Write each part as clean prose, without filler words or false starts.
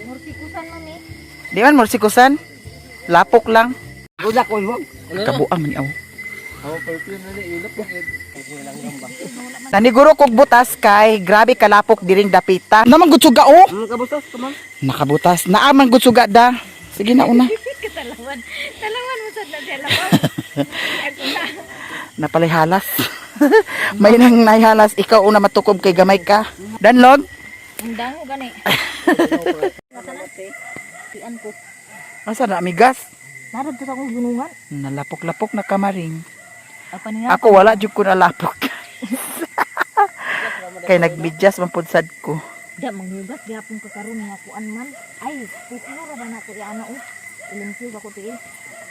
Mursikusan mami. Di man morsikusan. Lapok lang. Gulak ko wag. Kabuang man aw. Naniguro kog butas kay grabe kalapok diring dapita. Naman gud suga oh. Kabutas ka man. Nakabutas. Naa man gud suga da. Sige na una. Talawan. Talawan mo sad na siya lawan. Napalay halas. May nang naihalas ikaw una matukob kay gamay ka. Danlog. Ang dango gani. Tian ko. Asa na amigas? Narad to sa akong gunungan. Nalapok-lapok na kamaring. Apa niya? Ako wala jud ko nalapok. Kay nagbidyas man pud sad ko. Da manghugas gihapon ka karon nga kuan man. Ay, pitlo ra ba na ko iana oh. Ilimpyo ba ko tiil?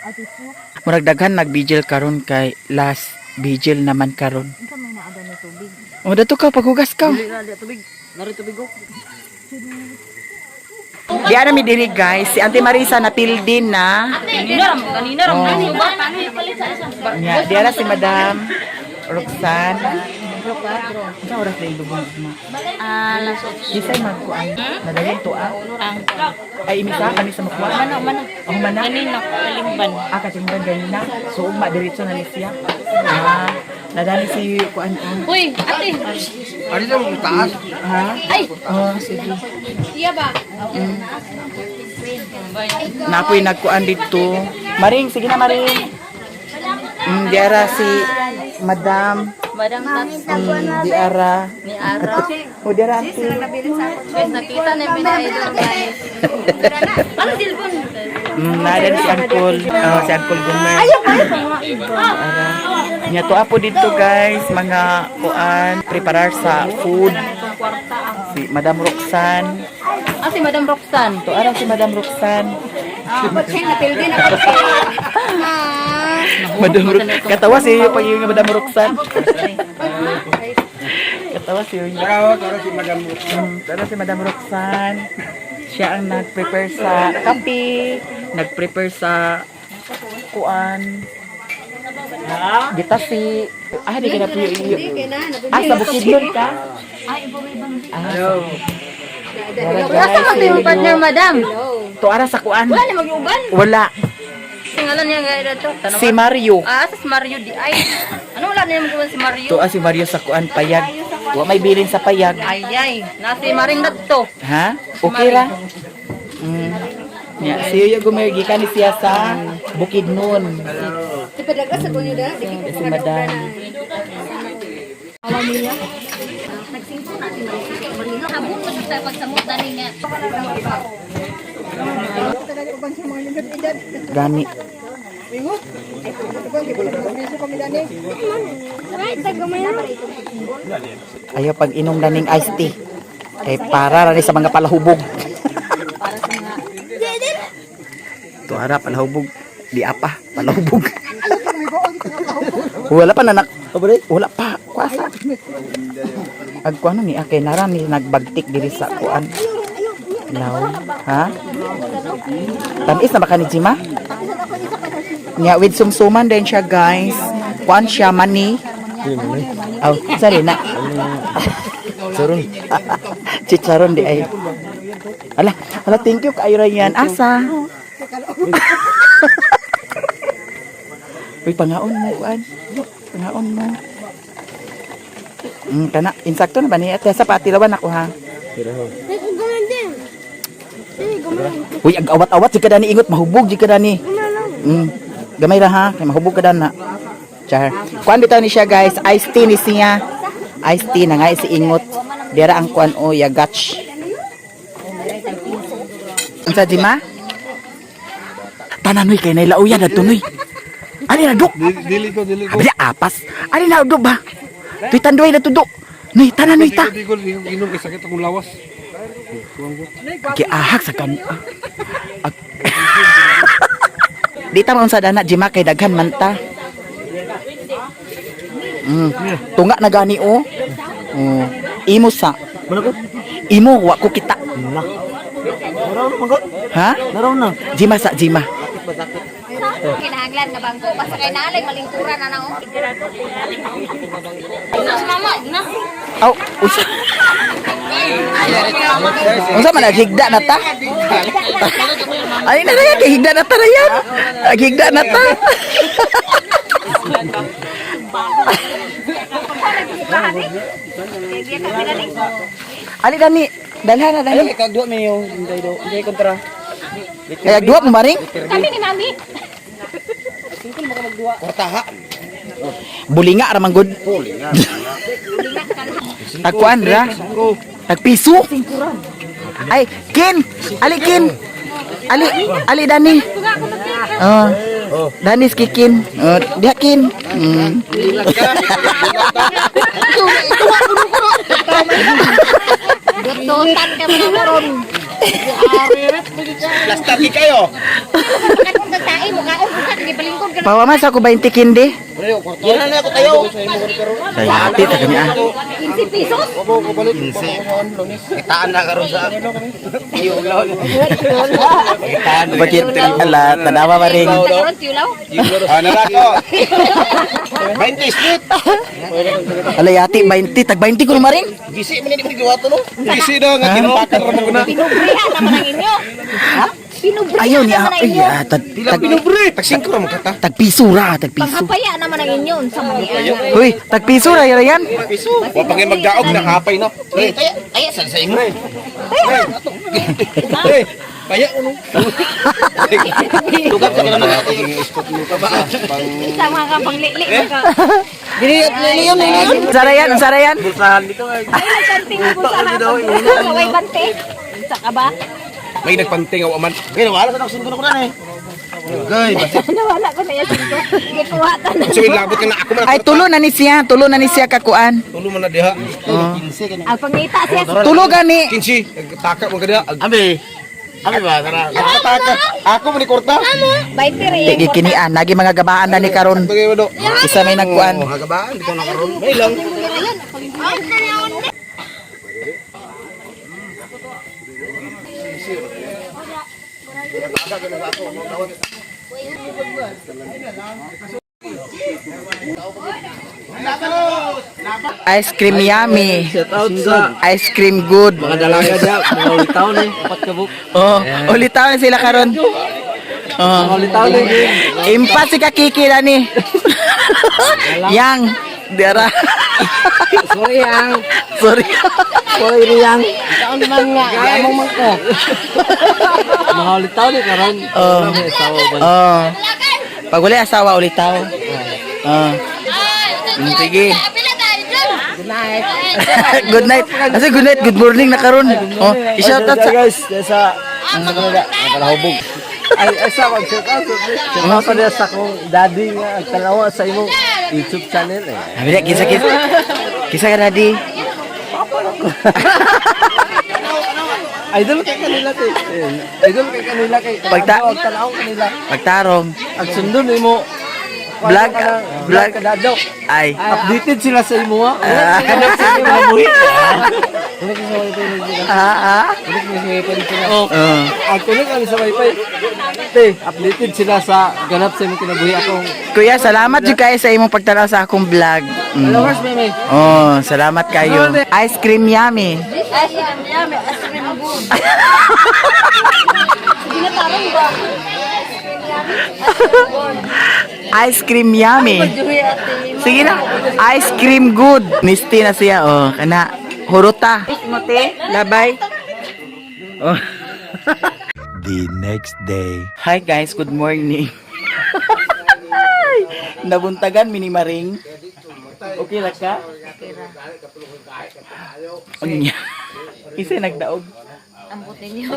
Ay, pitlo. Murag daghan nagbigil karon kay last vigil naman karon. Unsa may naada ni tubig? O dato ka paghugas ka. Dili na di tubig. Nari tubig ko. Di ana mi diri guys, si Auntie Marisa napil din na. Kanina ram, kanina ram. Oh. Nya, di ara si Madam Roxanne. Unsa oras na ilubong ma? Alas Bisay magkuan. Nadayon to ah. Ay imisa kami sa makuha. Mano, mano. Ang mana. Kanina kalimban. Ah, katimban ganina. So ugma diretso na ni siya. Ah, nadani si kuan ah. Uy, ate. Ari sa mo taas. Ha? Ay. Oh, sige. Iya ba? Napoy nagkuan dito. Maring, sige na Maring. Diara si Madam. Madam Tats Diara. ni Ara. O diara auntie. Guys, nakita na yung pinaka-idol guys. Ano silbon? Naadan si Uncle. Oh, si Uncle Gumer. Ayaw Ara. Nya to apo dito guys, mga kuan, preparar sa food. Si Madam Roxanne. Ah, si Madam Roxanne. To ara si Madam Roxanne. Madam Roxanne. Katawa si iyo pag yung Madam Roxanne. Katawa si iyo. Tara, tara si Madam. Tara si Madam Roxanne. Siya ang nag-prepare sa kape, nag-prepare sa kuan. Gitasi. Ah, di ka na puyo iyo. Ah, sa Bukidnon ka? Ah, Hello. Tara, guys. Yung partner, Madam. To ara sa kuan. Wala na mag-uban. Wala. Singalan niya nga ito. Si Mario. Ah, sa si Mario di ay. Ano wala niya mag-uban si Mario? To si Mario sa kuan payag. Wa may bilin sa payag. Ay ay, nasi Maring Datto. Ha? Okay ra? Ya, si Yoyo Gumergi kan siya sa Bukidnon. Si Madam. Nagsimpo na si Marino. Habon mo sa pagsamot ani nga. Gani. Ayaw pag inom na ning iced tea. Kay para ra ni sa mga palahubog. Tuara palahubog. Di apa, palahubog. Wala pa nanak. Wala pa. Kuasa. Ag kuano ni akay nara ni nagbagtik diri sa kuan. Law. Ha? Tamis na ba ka ni Jima? Nya with sumsuman din siya guys. Kuan siya mani. Oh, sorry na. Saron. Chicharon di ay. Ala, ala thank you kay Ryan. Asa? Uy, pangaon mo kuan. Pangaon mo. Kana insakto na ba ni? Ate sa patilawan ako ha. Uy, ag awat-awat si kada ni ingot mahubog di kada ni. Gamay ra ha, kay mahubog kada na. Char. Kuan bitaw ni siya guys, iced tea ni siya. Iced tea na nga si ingot. Dira ang kuan o yagach. Unsa di ma? Tanan uy kay nailauyan na tunoy. Ani na duk? Dili ko, dili ko. Abi apas. Ani na duk ba? Tuy tanduay na tudok. Nuy tanan nuy ta. Dili ko, dili ko inom kay sakit akong lawas. Giahak sa kan. Di ta maunsa dana jima kay daghan man ta. Tunga na gani o. Oh. Imo sa. Mana ko? Imo wa ko kita. Naraw na magod. Ha? Naraw na. Jima sa jima. Kinahanglan nga bangko basta kay naalay malingkuran na na oh. Mama, na. Aw, usa. Unsa man naghigda na ta? Ay na na kay higda na ta na yan. Naghigda na ta. Ali dani, dalhan na dali. Kag duwa man yung hindi do. Hindi kontra. Kaya duwa mo maring? Kami ni Mami. Kortaha. Bulinga ra man gud. Tagkuan ra. Tagpiso. Ay, kin. Ali kin. Ali, ali dani. Oh. Dani si kin. Oh, diha kin. Dututan ka mga ron. Plastic kayo. Kanong tae mo kaon bukat gipalingkod ka. Pawaman sa ako 20 kindi. Yan na ako tayo. Dayati ta kami ah. 15 pesos. Kitaan na karon sa. Bakit ala tanawa pa rin. Karon tiulaw. Ah, narako. 20 split. Ala yati 20 tag 20 ko maring. Gisi man ni giwato no. Gisi daw nga tinapakan ra mo na. Pinubrihan naman ang inyo. Ha? Pinubrihan Ayaw niya. naman ang Ay, inyo. ah, tag tag Pinubre, tag 5 ra mo kata. tag piso ra, tag piso. Panghapaya naman ang inyo unsa man ni ana. Uy, tag piso ra yan. Piso. Wa pa magdaog na hapay na. Pre, taya taya sa sa imo. Pre, taya uno. Tugap sa kanang Isa mga ka panglili ka. Sara yan, sara yan. Ay, nagkanting mo sa hapon. Kaway bante. Unsa ka ba? May nagpanting aw man. Kay wala sa nagsundo ko na eh. Gay, Nawala ko na yan singko. Gikuha ta na. so ilabot ka na ako man. Ay tulo na ni siya, tulo na ni siya kakuan. Tulo man na diha. Ang pangita siya. Tulo gani. 15 taka mo ka diha. Abi. Abi ba tara. Taka. Ako man ni korta. 20 ra Di gikinian, nagi mga gabaan na ni karon. Bagay mo do. Isa may nagkuan. Oh, hagabaan dito na karon. May lang. Ice cream yummy. Ice cream good. Mga dalaga dya, mga ulitaw ni, apat ka buk. Oh, ulitaw na sila karon. Oh. Ulitaw ni. Impa si kakiki na ni. Yang, diara. Sorry yang. Sorry. Sorry yang. Taon man nga, yamong man ko. Mga ulitaw ni karon. Oh. Wala may asawa ba? Oh. Pag wala asawa ulitaw. Oh. Sige. Good night. Good night. Kasi good night, good morning na karon. Oh, i-shout out sa guys, sa ano ka na? Ay, ay sa wag shout out. Shout out pa niya sa akong daddy nga ang tanawa sa imong YouTube channel eh. Sabi niya, kisa kisa. Kisa ka daddy. Idol kay kanila te. Eh, idol kay kanila kay ang tanaw kanila. Pagtarong. Ang sundon nimo Vlog, vlog vlog. kadadok. Ay. Updated sila sa imo ha. Ah. Ganap sa imo mga buhi. Kunik sa wifi nito. Ah, ah. Kunik sa wifi nito. Oh. Oh. Ang kunik kami sa wifi. Te, updated sila sa ganap sa imong kinabuhi akong Kuya, salamat jud kayo sa imong pagtanaw sa akong vlog. Followers meme. Oh, salamat kayo. Ice cream yummy. Ice cream yummy, ice cream good. Ginatarong ba? Ice cream yummy. Sige na. Ice cream good. Nisti na siya oh, kana huruta. Mote, labay. Oh. The next day. Hi guys, good morning. Nabuntagan mini maring. Okay ra ka? Unya. Isa nagdaog. Ambot ninyo.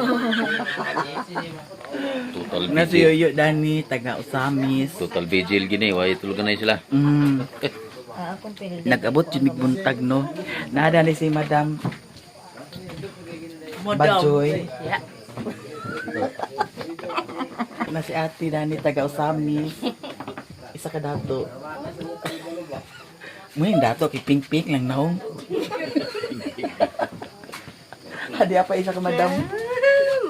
Total Na si vigil. Yoyo Dani, taga Osamis. Total vigil gini, why tulog na sila. Ah, akong pinili. Nag-abot yun buntag no. Naada ni si Madam Badjoy. Yeah. Na si Ate Dani taga Osamis. Isa ka dato. Mo yung dato kay pink pink lang naong. Hadi pa isa ka madam.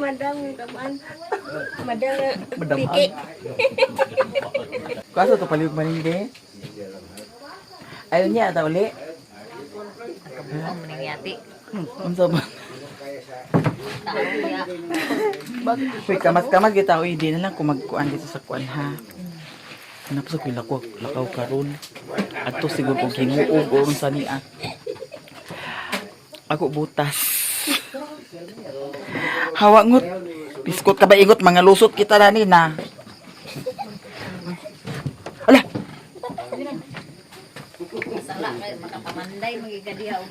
Madam, tamaan. Madam, Madam. piki. Kaso to palihog Maringe. Ayaw niya ata uli. Kabuang mo yati. Unsa ba? Tao niya. Uy, kamas-kamas kita uy, di na lang kung magkuan dito sa kuan ha. Hanap sa kuy lakaw, lakaw karon. Adto siguro kog hinuog o unsa niya. Ako butas. Hawa ngut. Biskot ka ba ingot mga lusot kita na ni na. Ala, Sala kay makapamanday magigadiha og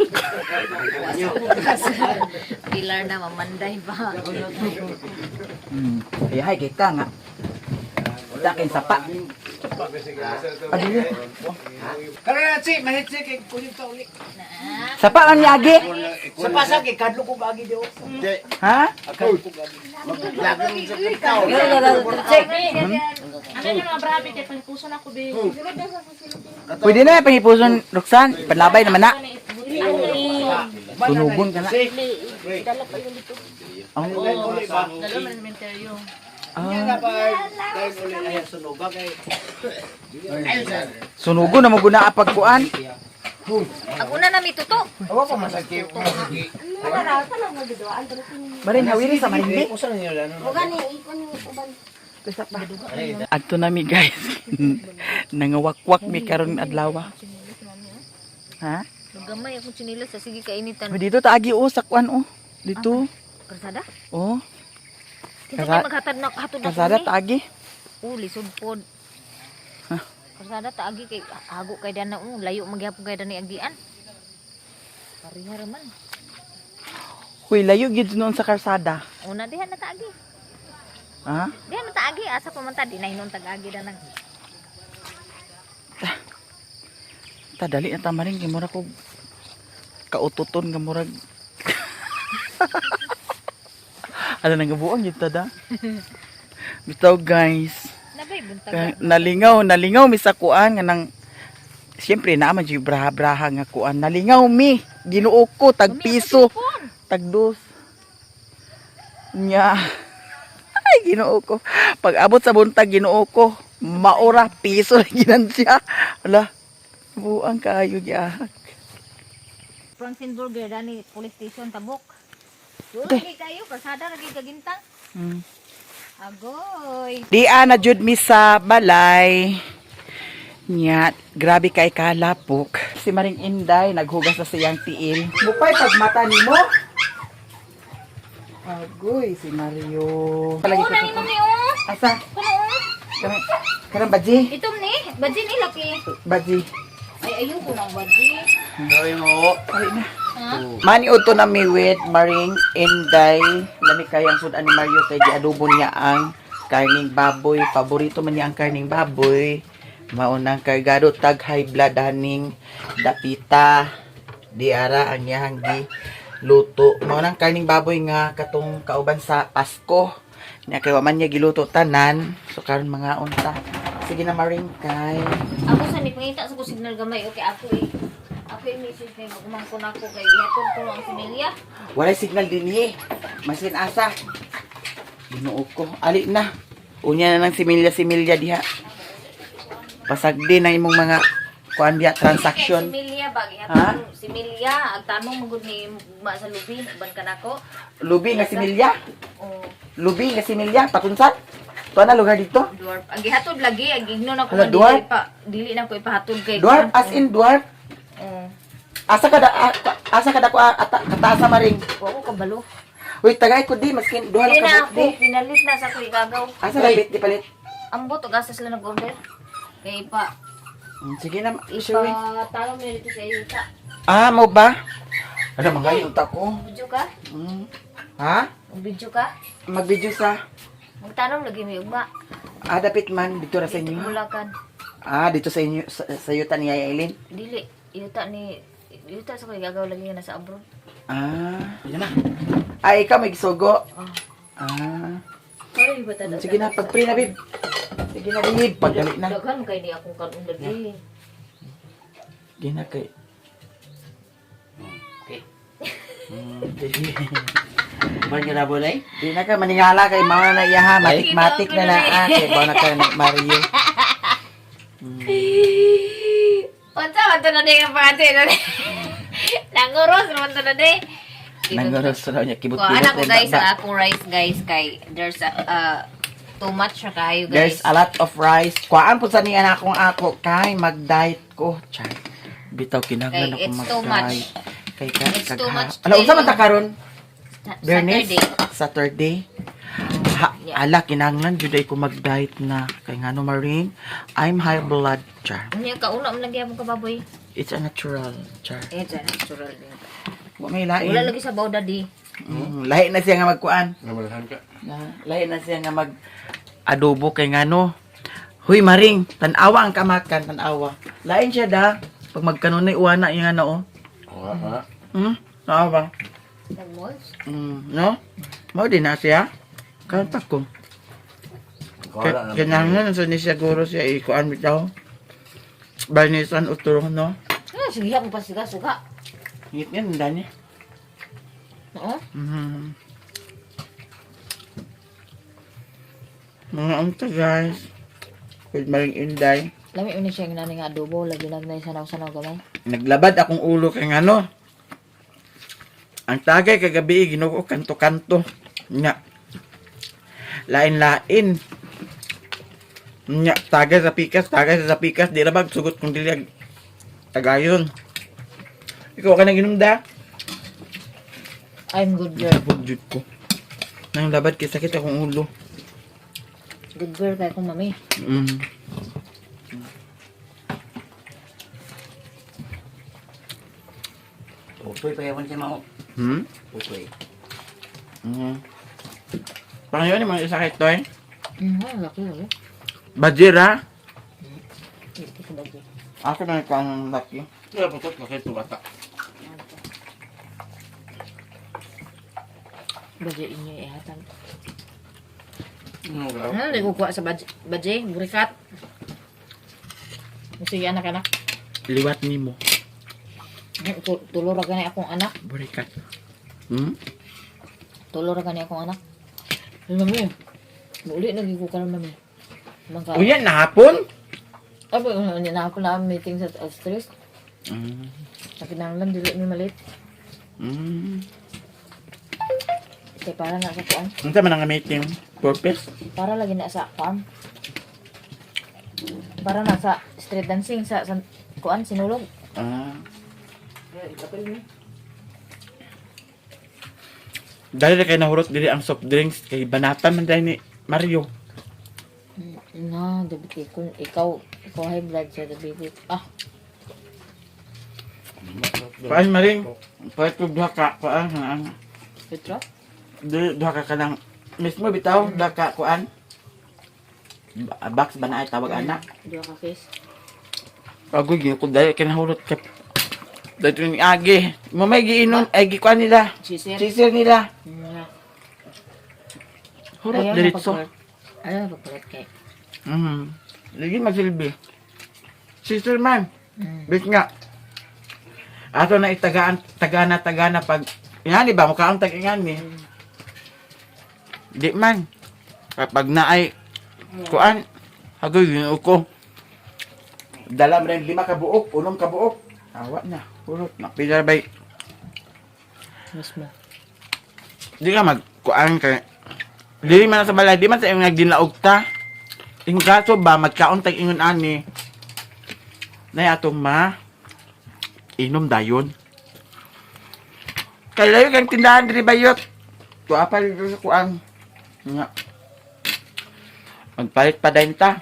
Pilar na mamanday ba. Ay, hay kay ka nga. Dakin sapa. Adili. Karon si mahitsi kay kunin ta uli. Sapa man ni agi. Sa pasag kay kadlo ko agi di. Ha? Ano yung mga brabe kay pangpuso na ko be. Pwede na pangipuson Roxanne, panlabay naman na. Sunugon ka na. Oh. Dalo man cementerio. Ah. Sunugon na mo guna pagkuan. Ako na nami tuto. Marin hawiri sa Marindi. Adto nami guys. Nangawakwak mi karon adlaw. Ha? Gamay akong tsinilas sa sige kainitan. Uy, dito taagi oh sa kuan oh. Dito. Karsada? Oh, Kinsa kay maghatad na hatod na kasada kami? taagi. Oh, lisod pod. Karsada taagi kay hago kay dana oh, layo magyapon kay dana agian. Pareha ra man. Huy, layo gid noon sa karsada. Una diha na taagi. Ha? Diha na taagi asa pa man ta di na hinon tag-agi danang. Ta dali na ta maring kay mura ko kaututon nga murag. Ala nang gabuang gid ta da. Bitaw guys. Nabay buntag. Nalingaw, nalingaw mi sa kuan nga nang siyempre naa man jud braha-braha nga kuan. Nalingaw mi. Ginoo ko tag piso, tag dos. Nya. Ay, Ginoo ko. Pag abot sa buntag Ginoo ko, maora piso lang ginan siya. Ala, buang kaayo giahak. Francine Burger dani police station Tabok. Lagi kayo karsada lagi kagintang. Agoy. Di ana jud mi sa balay. Nya, grabe kay kalapok. Si Maring Inday naghugas na siyang tiil. Mupay pagmata nimo. Agoy si Mario. Palagi Una ni mami oh. Asa? Kuno oh. Kanang kanang baji? Itom ni, baji ni laki. Baji. Ay ayoko nang baji. Gawin mo. Ay na. Maniud to na mi with Maring Inday. Lami kayang sudan ni Mario kay giadobo niya ang karning baboy. Paborito man niya ang karning baboy. Maunang kargado tag high blood haning dapita. Di ara ang iyang gi luto. Maunang karning baboy nga katong kauban sa Pasko. Nya kay wa man niya giluto tanan. So karon mga unta. Sige na Maring kay. Ako sa ni pangita sa ko signal gamay okay ako eh. Ako yung message kay magumangkon ako kay ihatod ko ang similya. Walay signal din eh. Masin asa. Ginoo ko. Ali na. Unya na ng similya-similya diha. Pasagdi na imong mga kuan diha transaction. Kay similya ba Ha? gihatod ko similya ag tanong magud ni ma sa lubi uban ka nako. Lubi nga similya. Oh, Lubi nga similya. Patunsan. Tuwa na lugar dito. dwarf. Ang gihatod lagi ag igno na ko Hala, nga dwarf? dili pa dili na ko ipahatod kay Dwarf as in dwarf. Oh, Asa ka da asa ka da ko ata kataasa maring. wa ko kabalo. Uy, tagay ko di maskin duha Dili lang na ka ako di. pinalit na sa ko igagaw. Asa ka bit di palit. Ambot og asa sila nag-order. Kay ipa Sige na, sure. ipa talong nila dito sa yuta. Ah, mo ba? Ano mga yuta ko? Video ka? Ha? Video ka? Mag-video sa Magtanong lagi may ugma. Ah, dapit man dito ra sa inyo. Bulacan. Ah, dito sa inyo sa yuta ni Yaya Eileen. Dili, yuta ni yuta sa ko igagaw lagi nga nasa abroad. Ah. Ay, ikaw may gisugo. Ah. Sorry ba tada? Sige na, pag-pray na, babe. Sige na, babe. Pagdali na. Daghan kay ni akong kanon lagi. Sige na, kay. Okay. Sige. Ban ka na bolay? Di na ka maningala kay mao na iya ha, matik-matik na na ah, kay bao na ka ni Mario. Unsa man to na di nga pati na di. Nanguros man to na di. Nanguros raw niya Ko kibot-kibot. anak ko rin guys ba- ang akong rice guys kay there's a, too much na kayo There's guys. a lot of rice. Kuhaan po sa niya na akong ako kay mag-diet ko. Char. Bitaw kinahanglan Kay ako it's too mag-diet. much. Kay ka It's too much Ala unsa man ta karon? Bernice? Saturday. Saturday. Ha, ala kinahanglan jud ay ko mag-diet na kay ngano Maring, I'm high blood, char. Unya kauna man lagi among kababoy. It's a natural, char. It's a natural din. Wa may lain. Wala lagi sa baw daddy. Lahi na siya nga magkuan. Namalahan ka. Na, lahi na siya nga mag adobo kay ngano. Huy Maring, tan-awa ang kamakan, tan-awa. Lain siya da. Pag magkanunay uwana yung ano oh. Oo, ha? Tanawa. Nagmalls. No? Mao din na siya. Kanta ko. Kinahanglan sa ni siguro siya ikuan bitaw. Banisan utro no. Ah, sige mo pa siga suga. Ngit nga dani. Oo. Mga unta guys. With Maring Inday. Lami man ni siya nga nga adobo lagi nagnay sanaw-sanaw gamay. Naglabad akong ulo kay ngano. Ang tagay kagabi Ginoo kanto-kanto. Nya. Lain-lain. Nya tagay sa pikas, tagay sa pikas di ra bag sugot kung dili ag- tagayon. Ikaw ka nang inom da? I'm good girl. Sabog jud ko. Nang labad kay sakit akong ulo. Good girl kay akong mami. Utoy pa yawan siya mao. Utoy. Pangayon ni mga sakit to eh. Laki laki. Bajira. Dito sa bagyo. Ako na ikaw ang laki. Wala pa tot, laki itong bata. Bagyo inyo ihatan. Ano ka? Ano di ko kuha sa badje, burikat. Sige anak anak. Liwat nimo. Tulo ra gani akong anak. Burikat. Tulo ra gani akong anak. Ano mami? Muli lagi ko karon mami. Mangka. Uyan na hapon. Abo na ako na meeting sa stress. Sa kinahanglan dili mi malit. Kay para na sa kuan. Unsa man ang meeting? Purpose? Para lagi na sa kuan. Para na sa street dancing sa kuan sinulog. Ah. Dali na kay nahurot dili ang soft drinks kay banatan man dahil ni Mario. Na, diabetic kung ikaw ikaw high blood sa diabetic. Ah, Paan maring? Pwede ko duha ka kuan ang Petro? dili duha ka kanang mismo bitaw duha ka kuan. Box ba na ay tawag anak? Duha ka case. Agoy gyud ko dali kay nahurot kay Dito ni Agi. Mamay giinom ay gikuan nila. Chisel. Chaser nila. Na. Hurot Ayaw na diretso. pagkulat. Ayaw na pagkulat kay. Lagi magsilbi. Sister man. Mm. Bit nga. Ato na itagaan, tagana, tagana pag, ingani ba, mukha ang tag-ingani. Di man. Kapag naay, kuan, agoy, ginoo ko. Dala mo rin lima ka buok, unom ka buok. Awa na, hurot na. Pila bay, Mismo. di ka magkuan kay, dili man na sa balay, di man sa iyong nagdinaog ta. Yung kaso ba, magkaon tag ingon ani, nay atong ma, inom dayon. Kay layo kang tindahan diri bayot. Tuwa pa dito sa kuan. Nga. Magpalit pa dayon ta.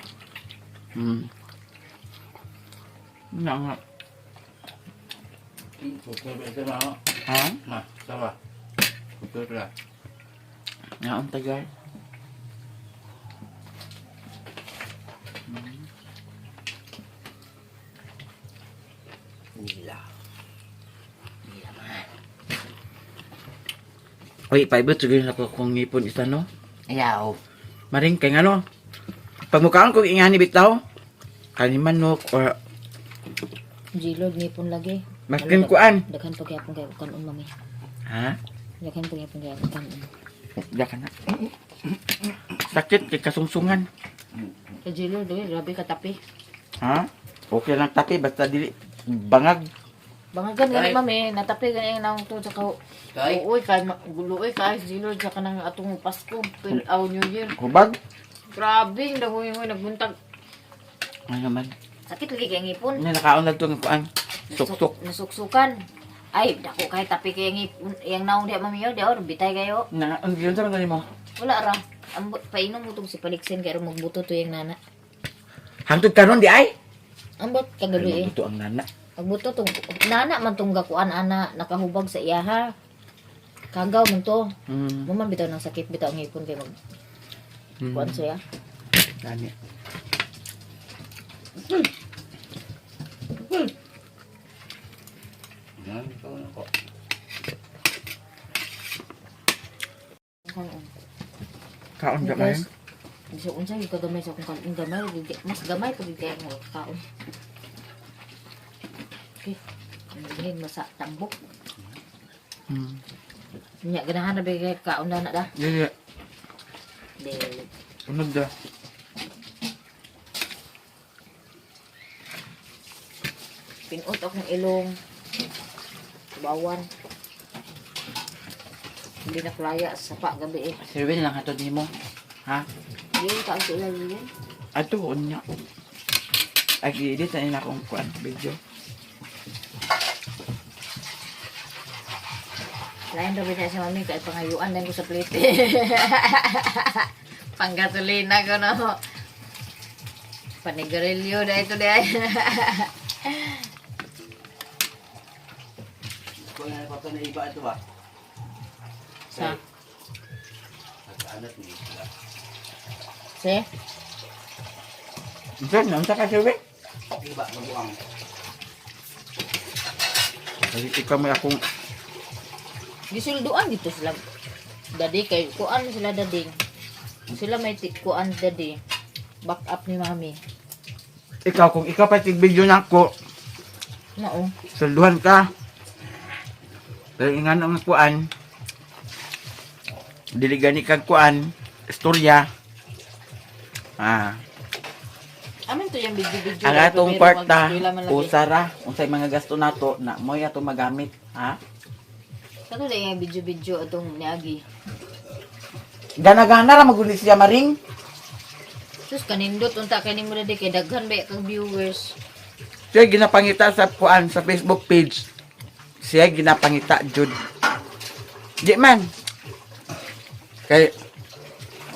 Nga nga. Utoy ba ito mao? Ha? Ma, sama. Utoy pala. Nga ang tagal. Nila. Uy, paibot siguro na ko kung ngipon isa no. Ayaw. Maring kay ngano. Pag mukhaan kong ingani bitaw, kani manok or Jilod ngipon lagi. maskin kuan. Daghan pagyapon kay kanon mami. Ha? Yakan pa gyapon kay kan. Diya ka na. Sakit kay kasungsungan. Kay Jilo dili grabe ka tapi. Ha? Okay lang tapi basta dili bangag. Bangagan gani mami, natapi gani ang naong to sa ka. Kay? Uy kay luoy kay Jilo sa kanang atong Pasko, pil aw New Year. Hubag. Grabe, dahoy-hoy nagbuntag. Ano naman? Sakit lagi kay ang ngipon. Ano nakaon na to nga kuan? Suksok. Nasuksukan. Ay, dako kay tapi kay ang ngipon, yang naong diha mami yo, diha bitay kayo. Na ang giyon sa man mo. Wala ra. Ambot painom mo tong si Paliksen kay aron magbuto to yang nana. Hangtod karon di ay. Ambot kagabi eh. Ito ang nana. Magbuto tong nana man tong gakuan ana nakahubag sa iyaha. Kagaw man to. Mo man bitaw ng sakit bitaw ang ngipon kay mag kuan siya. Gani. Kaon ka Guys, man. bisag unsa yung kagamay sa akong kaon gamay, mas gamay pag kay ang kaon. Okay. Ang masa tambok. Nya ganahan na ba kay kaon na na da. Dili. Dili. Unod da. Pinot akong ilong. Bawan. Hindi na klaya sa pa gabi eh. Sirwin lang hatod nimo. Ha? Hindi ka sa ilalim yun. Ato unya. Ay gi-edit na nila akong kuan video. Lain raw na si mami kay pangayuan din ko sa plate. Panggasolina ko no. Panigarilyo na ito di ay. Kung ano pa na iba ito ba? Sa? Nagkaanat ni sila. Se? Unsa na unsa ka sirwin? Iba, mabuang. Kasi ikaw may akong Gisulduan dito sila. Dadi kay kuan sila dading. Sila may kuan dadi. Back up ni mami. Ikaw kung ikaw pa tig video nako, Nao. salduhan ka. Pero ingan ang kuan. Dili gani kag kuan, istorya. Ah, Amin to yung video-video. ang dahil atong pero kwarta mag-eskwela man lagi. usara unsay mga gasto nato na moy ato magamit, ha? Kato na yung video-video atong niagi. Gana-gana ra maguli siya maring. Sus, kanindot unta kay nimo dadi kay daghan ba kang viewers. Siya ginapangita sa kuan sa Facebook page. Siya ginapangita jud. Di man. Kay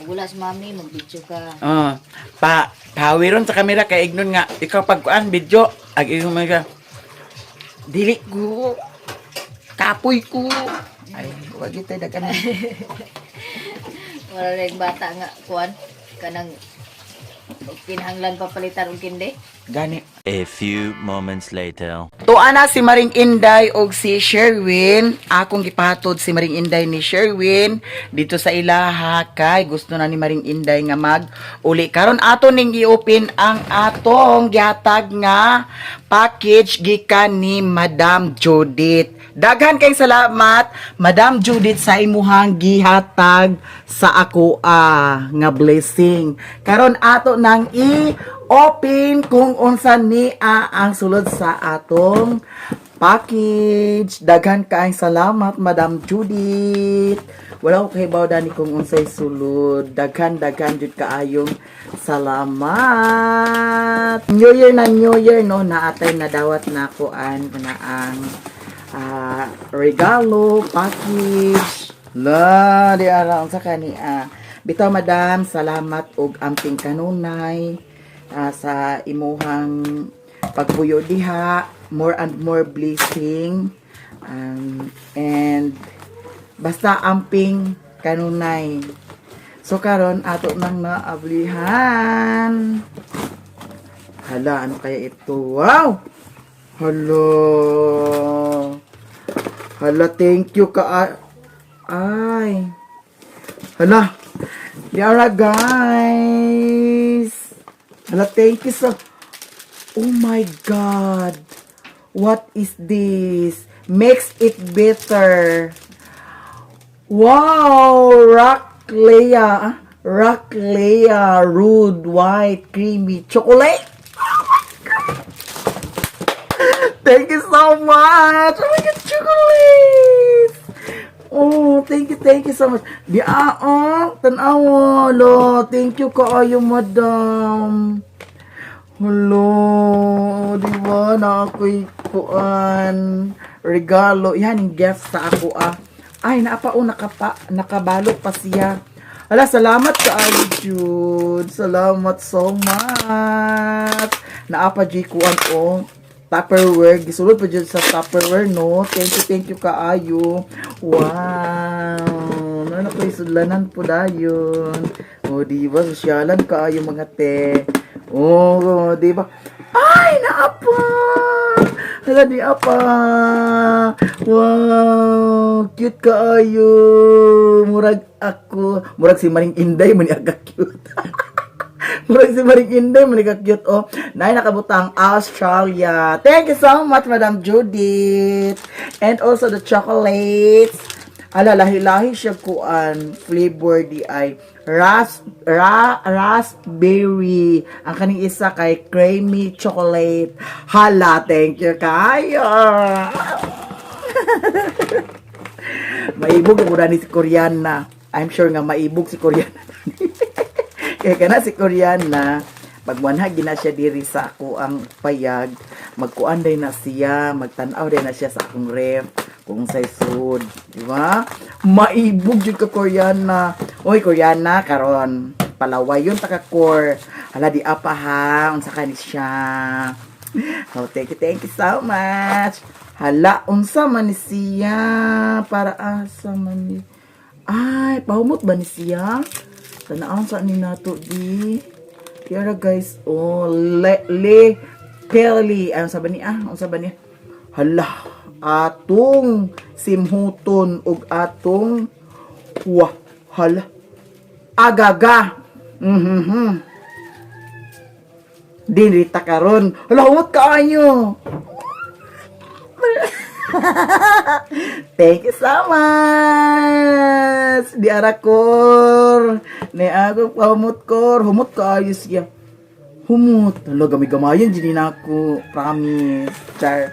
Wala si mami, mag-video ka. Ah, pa pawiron sa kamera kay ignon nga ikaw pagkuan video ag ingon man ka. Dili ko kapoy ko. Ay, wag itay daghan. Wala na yung bata nga kuan kanang kinahanglan papalitan og kindi. Gani. A few moments later. Tuwa na si Maring Inday og si Sherwin. Akong gipatod si Maring Inday ni Sherwin dito sa ilaha kay gusto na ni Maring Inday nga mag uli. Karon ato ning i-open ang atong gihatag nga package gikan ni Madam Judith. Daghan kay salamat Madam Judith sa imuhang gihatag sa ako nga blessing. Karon ato nang i-open kung unsa ni ang sulod sa atong package. Daghan kaayong salamat Madam Judith. Wala ko kahibaw dani kung unsay sulod. Daghan daghan jud kaayong salamat. New Year na New Year no naatay na dawat na kuan na ang regalo package. La di ara unsa kani ah. Bitaw madam, salamat og amping kanunay sa imuhang pagpuyo diha, more and more blessing. And basta amping kanunay. So karon ato nang naablihan. Hala, ano kaya ito? Wow! Hala. Hala, thank you ka. Ay. Hala. Yara, guys. Hala, thank you so. Oh my God. What is this? Makes it better. Wow! Rock Lea. Rock Lea Rude White Creamy Chocolate. Thank you so much! Oh my God, chocolates! Oh, thank you so much. Di ah, oh, tanawa, lo. Thank you kaayo, madam. Hello, di ba? Na ako'y kuan regalo. Yan, yung gift sa ako ah. Ay, naapa o nakapa, nakabalot pa siya. Ala, salamat kaayo, Jude. Salamat so much. Naapa G kuan o. Tupperware. Gisulod pa dyan sa Tupperware, no? Thank you kaayo. Wow. Ano ko isudlanan po dayon. O, di ba? Sosyalan kaayo mga te. Oh, di ba? Ay, naapa! Hala, di apa! Wow! Cute kaayo! Murag ako. Murag si Maring Inday, man aga cute. Murag si Maring Inday, man ka cute, oh. Nay, nakabutang Australia. Thank you so much, Madam Judith. And also the chocolates. Ala, lahi-lahi siya kuan flavor di ay raspberry. Ang kaning isa kay creamy chocolate. Hala, thank you kayo. Maibog ang ni si Koreana. I'm sure nga maibog si Koreana. Kaya kana si Koreana, pag manhag gina siya diri sa ako ang payag, magkuan day na siya, magtan-aw day na siya sa akong ref kung say sud, di ba? Maibog jud ka Koreana. Oy Koreana karon palaway yun taka core. Hala di apa ha, unsa ka ni siya. Oh, thank you so much. Hala, unsa man ni siya? Para asa man ni... Ay, pahumot ba ni siya? Tanaon sa ni nato di. Kaya guys, oh, le, le, Kelly. Ay, unsa ba ni ah? Unsa ba ni? Hala, atong simhuton ug atong wah, hala. Agaga. Dili ta karon. Hala, humot kaayo. Thank you so much. Di arakor. Ni ako pahumot kor. Humot kaayo siya. Humot. Hala, gamay-gamayan dyan na ako. Promise. Char.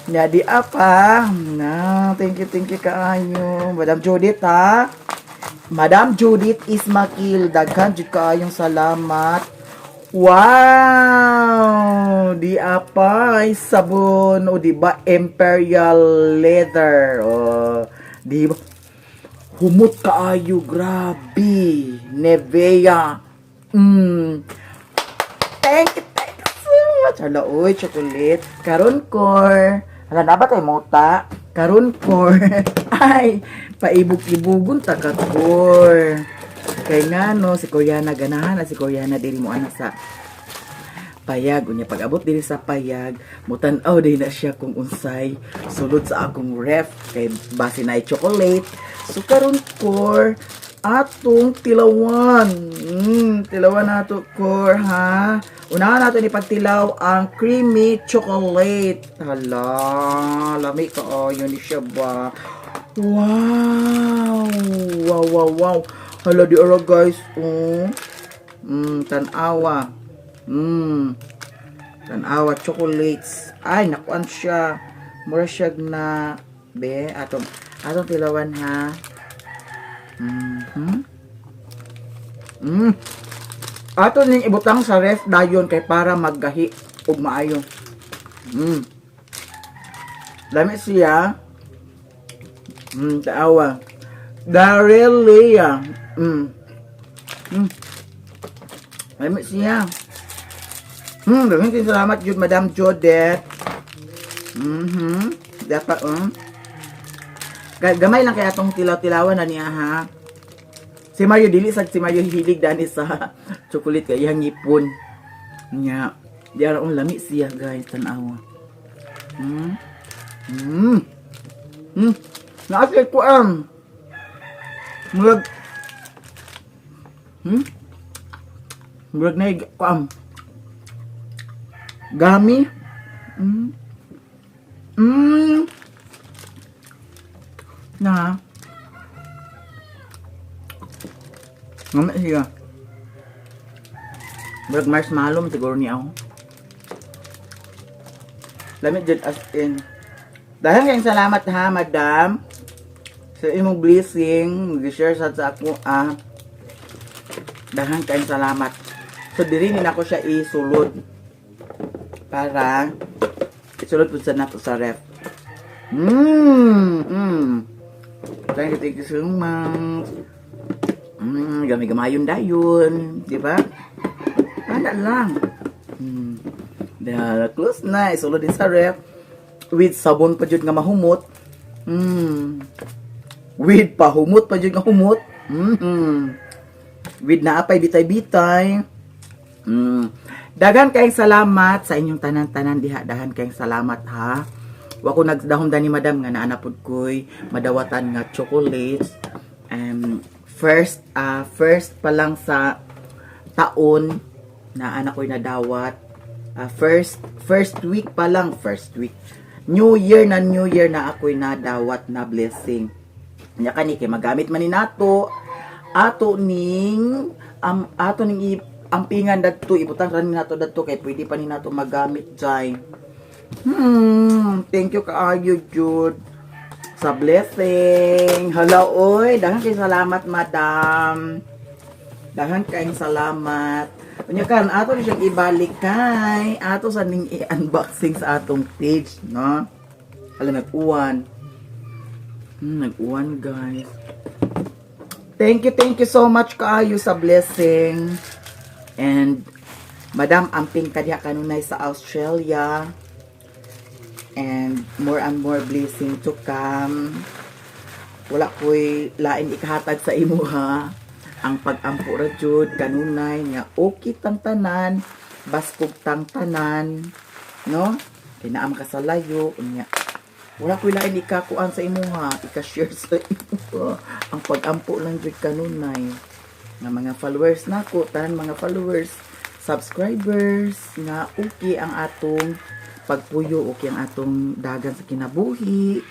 Nya di apa. Na, thank you kaayo. Madam Judith ha. Madam Judith Ismakil, daghan jud kaayong salamat. Wow! Di apay sabon o di ba Imperial Leather. O di ba? Humot kaayo, grabe. Nevea. Thank you so much. Hala, uy, chocolate. Karon kor. Hala, na ba kay mota? Karon kor. Ay, paibog-ibugon ta ka kor. Kay nga no, si Koreana ganahan na si Koreana diri mo ana sa payag. Unya pag-abot diri sa payag, mutan-aw din na siya kung unsay sulod sa akong ref kay base na chocolate. So karon kor, atong tilawan. Tilawan nato kor ha. Unahan nato ni pagtilaw ang creamy chocolate. Hala, lami ka oh, yun siya ba. Wow! Wow, wow, wow. Hala di ara guys. Oh. Tanawa. Tanawa chocolates. Ay, nakuan siya. Mura siya na be atong atong tilawan ha. Ato ning ibutang sa ref dayon kay para maggahi ug maayo. Lami siya. Taawa. Darelia. Lami siya. Maraming salamat jud Madam Jodette. Dapat. Gamay lang kaya atong tilaw-tilawan na niya ha. Si Mario dili sad si Mario hilig dani sa chocolate kay iyang ngipon. Nya, di ara ang lami siya guys tan-awa. Naa ko am. Murag Murag na ko am. Gami. Na. Ngama siya. Murag marshmallow man siguro niya ako. Lamit jud as in. Dahil kayong salamat ha, madam. Sa imong blessing, mag-share sa ako ah. Dahil kayong salamat. So diri ni nako siya isulod para isulod pud sa nato sa ref. Thank you so much. Gamay-gamayon dayon, di ba? Ana lang. Dahil close na, isulod din sa ref. With sabon pa jud nga mahumot. With pahumot pa jud nga humot. With naapay bitay-bitay. Dagan kayong salamat sa inyong tanan-tanan diha. Dagan kayong salamat ha. Wa ko nagdahom dani, madam, nga naana pud koy madawatan nga chocolates. First pa lang sa taon na anak ko'y nadawat. First first week pa lang, first week. New Year na, New Year na ako'y nadawat na blessing. Nya kani kay magamit man ni nato ato ning ato ning ampingan dadto, ibutang ra ni nato dadto kay pwede pa ni nato magamit jay. Thank you kaayo jud sa blessing. Hala oy, daghan kay salamat, madam. Daghan kayong salamat. Unya kan ato ni siyang ibalik kay ato sa ning i-unboxing sa atong page, no? Hala, nag-uwan. Nag-uwan, guys. Thank you so much kaayo sa blessing. And Madam, amping ka diha kanunay sa Australia. And more blessing to come. Wala ko'y lain ikahatag sa imuha. Ang pag-ampo ra jud kanunay nga okay tang tanan, baskog tang tanan, no? Kay naa man ka sa layo unya. Wala ko'y lain ikakuan sa imuha, ika-share sa imuha. Ang pag-ampo lang jud kanunay nga mga followers nako, tanan mga followers, subscribers, nga okay ang atong pagpuyo, okay ang atong dagan sa kinabuhi.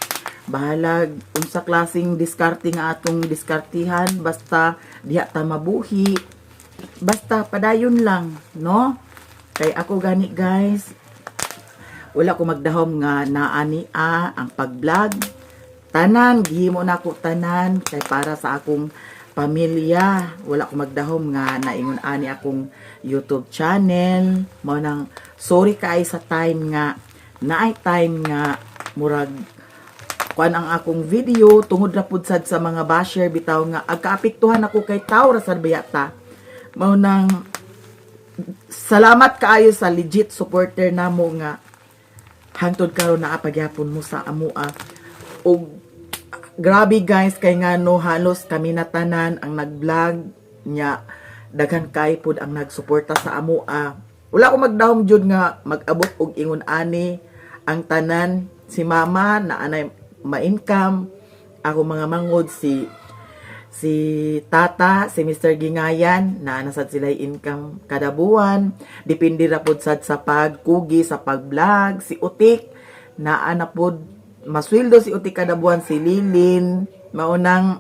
Bahalag unsa klaseng diskarte nga atong diskartihan, basta diha ta mabuhi. Basta padayon lang, no? Kay ako gani, guys, wala ko magdahom nga naani a ang pag-vlog. Tanan, gihimo na ako tanan kay para sa akong pamilya. Wala ko magdahom nga naingon ani akong YouTube channel. Mao nang sorry kay sa time nga naay time nga murag kuan ang akong video tungod ra pud sad sa mga basher bitaw nga agkaapektuhan ako kay tawo ra sad baya ta. Mao nang salamat kaayo sa legit supporter namo nga hangtod karon naa pagyapon mo sa amoa. Og grabe, guys, kay ngano halos kami na tanan ang nag-vlog nya daghan kay pud ang nagsuporta sa amoa. Wala ko magdahom jud nga mag-abot og ingon ani ang tanan. Si mama na anay ma-income, ako mga mangod, si si tata, si Mr. Gingayan, na sad sila income kada buwan. Depende ra pod sad sa pagkugi, sa pag-vlog. Si Utik, naa na pod masweldo si Utik kada buwan, si Lilin. Maunang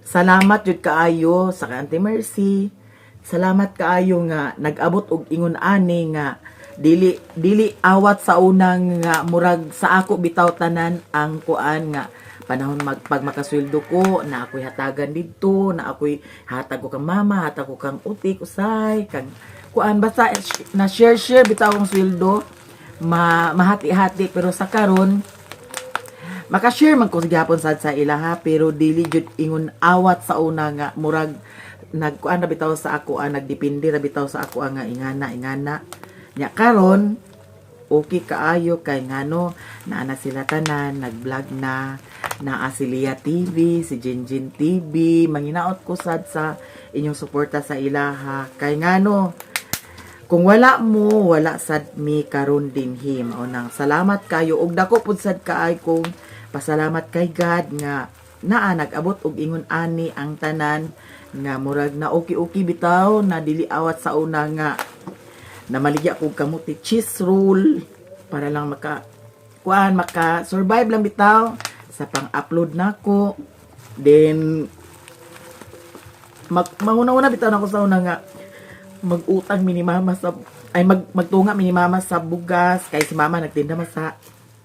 salamat jud kaayo sa kay Auntie Mercy. Salamat kaayo nga nag-abot og ingon ani nga dili dili awat sa unang nga murag sa ako bitaw tanan ang kuan nga panahon mag pag makasweldo ko na ako'y hatagan didto, na ako'y hatag ko kang mama, hatag ko kang Utik usay kang kuan, basta na share share bitaw akong sweldo, ma mahati-hati. Pero sa karon makashare man ko gihapon sad sa ilaha, pero dili jud ingon awat sa una nga murag nagkuan ra bitaw sa ako ah, nagdepende ra bitaw sa ako ah, nga ingana ingana nya. Karon okay kaayo kay ngano naa na sila tanan nag-vlog na, naa si Lia TV, si Jinjin TV. Manginaot ko sad sa inyong suporta sa ilaha kay ngano kung wala mo, wala sad mi karon dinhi. Mao nang salamat kayo ug dako pud sad kaay kong pasalamat kay God nga naa nag-abot og ingon ani ang tanan nga murag na okay-okay bitaw na dili awat sa una nga namaligya kog kamuti cheese roll para lang maka kuan, maka survive lang bitaw sa pang-upload nako. Then Mauna-una bitaw na ko sa una nga mag-utang mi ni mama sa ay magtunga mi ni mama sa bugas kay si mama nagtinda man sa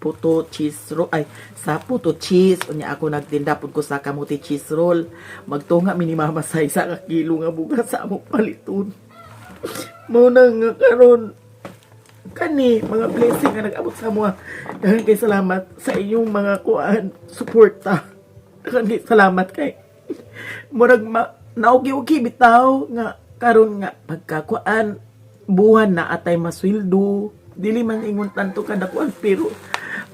puto cheese roll, ay sa puto cheese, unya ako nagtinda pud ko sa kamuti cheese roll. Magtunga mi ni mama sa 1 ka kilo nga bugas sa among paliton. Mao na nga karon kani mga blessing nga nag-abot sa amoa. Daghan kay salamat sa inyong mga kuan suporta. Daghan kay salamat kay murag naugi-ugi bitaw nga karon nga pagkakuan buwan na atay masweldo, dili man ingon tanto kadakuan pero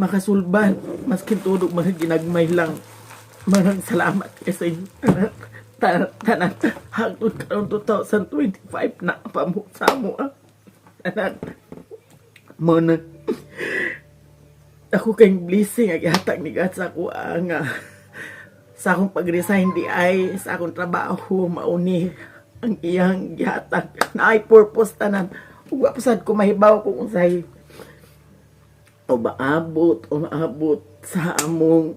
makasulban maskin tudog man ginagmay lang. Marang salamat kay sa inyo tanan tanan tanan hangtod karon 2025 na pa mo sa amo ah. Tanan mo na ako kayong blessing ang ihatag ni God sa ako ah, nga sa akong pag-resign di ay sa akong trabaho mauni ang iyang gihatag na ay purpose tanan ug wa pa sad ko mahibaw kung unsay o maabot o maabot sa among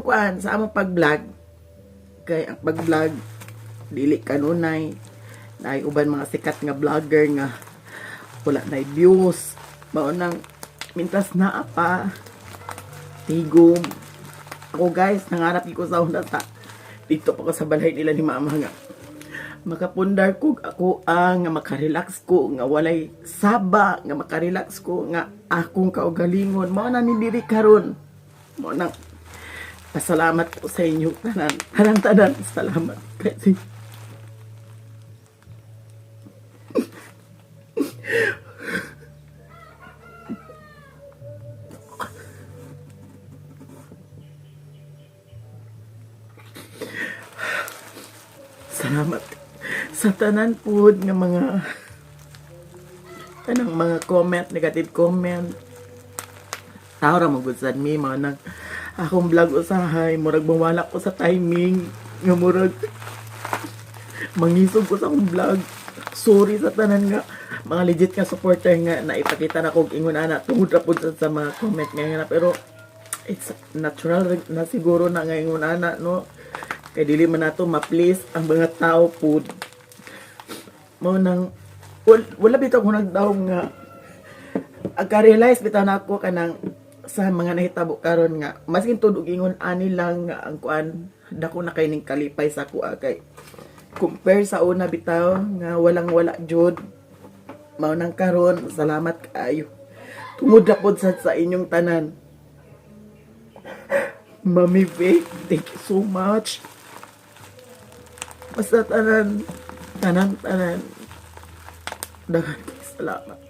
kuan sa among pag-vlog kay ang pag-vlog dili kanunay naay uban mga sikat nga vlogger nga wala na views. Mao nang mintas naa pa tigom ako guys, nangarap ko sa una sa dito pa ko sa balay nila ni mama nga makapundar ko ako ang nga makarelax ko nga walay saba nga makarelax ko nga akong kaugalingon. Mao na ni diri karon. Mao nang pasalamat ko sa inyo tanan tanan tanan. Salamat kasi salamat sa tanan pud nga mga tanang mga comment, negative comment. Tao ra mo gud sad mi mga nang akong vlog usahay murag mawala ko sa timing nga murag mangisog ko sa akong vlog. Sorry sa tanan nga mga legit nga supporter nga naipakita na kog ingon ana tungod ra pud sa mga comment nga nga pero it's natural na siguro na nga ingon ana no kay dili man nato ma-please ang mga tao pud. Mao nang wala bitaw ko nagdawom nga agka-realize bitaw na ako kanang sa mga nahitabo karon nga maskin tud og ingon ani lang nga ang kuan dako na kay ning kalipay sa kuha kay compare sa una bitaw nga walang wala jud. Mao nang karon salamat kaayo tungod na pod sa inyong tanan. Mami Vic, thank you so much. Basta tanan tanan tanan, daghan kay salamat.